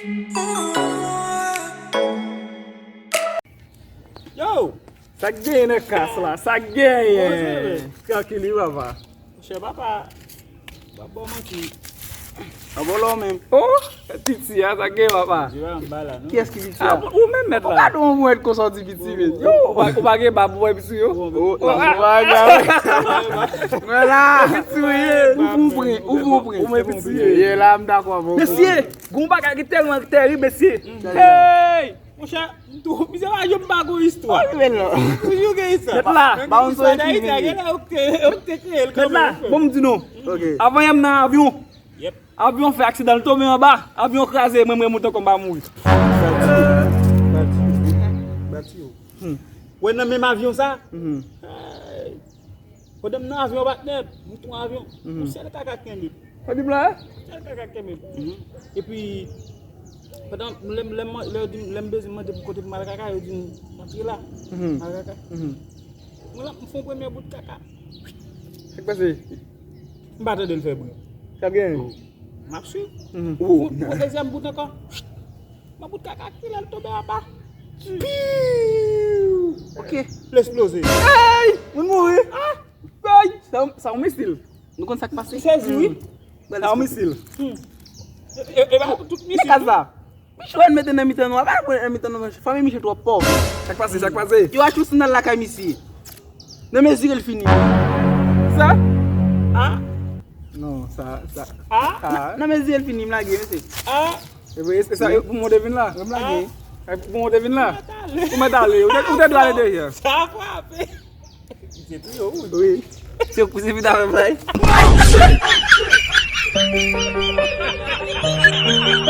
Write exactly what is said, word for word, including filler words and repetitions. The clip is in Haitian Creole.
Yo! Sa k genyen nan kas la? Sa k genyen? Trankil wi papa. Monchè papa, w ap ba w manti. A bon lò menm. Oh, piti a, sa k genyen papa? Kiyès ki piti a? Ou menm mèt la. Ou gade yon mwen konsa w di piti men. Yo, ou pa gen bab ou wè piti yo. Mwen la. Piti ou ye. Ou pran pran. Ou pran piti. Ye la m dakò avè w. Mesye, gon bagay ki tèlman terib mesye. Hey! Monchè, m tou, misye pa janm pa gon istwa. Toujou gen istwa. Mèt la, ba yon sou ekri. Ayiti a genlè yo k te, yo k te kreye l kanmenm. Mèt la, bon m di nou. Avan yè m nan avyon. Avyon fè aksidan, l tonbe anba. Avyon kraze, mwen, mwen monte ankò m pa mouri. Bati yo. Bati yo. Wè nan menm avyon sa. Pandan m nan avyon patnè, m tou avyon. Yon sèl kaka kenbe m. Sa di m la? Sèl kaka kenbe m. Epi pandan lè m lè m lè yo di m lè m bezwen mande pou kote pou m al kaka, yo di m antre la. M al kaka. Mwen la m fè yon premye bout kaka. Sa k pase? M pa tande l fè bri. Sa k genyen? M ap swiv. Pou dezyèm bout ankò. Mwen bout kaka kilè l tonbe anba. Piu! Ok. L esploze. Ey! Moun mouri. Ey! Sa yon misil. Nou konn sa k pase? Sezi wi. Sa yon misil. E pa tout misil. Kaka sa. Michou an mete nan mitan nou. Apa pou nan mitan nou. Fanmi Michou twò pòv. Sa k pase? Sa k pase? Yo achte yon sandal lakay misye. Nan mezire l fini. Sa? Ah? Non, sa, sa. Ah? Nan mezire l fini, m lage, mesye. Ah? E vre, e sa, pou mwen te vin la. Mwen m lage. Pou mwen te vin la. Ou mèt ale. Ou te, ou te dwe ale dèyè. Sa frape. Se tou yo, wi. Wi. Se pou se vin avè bay.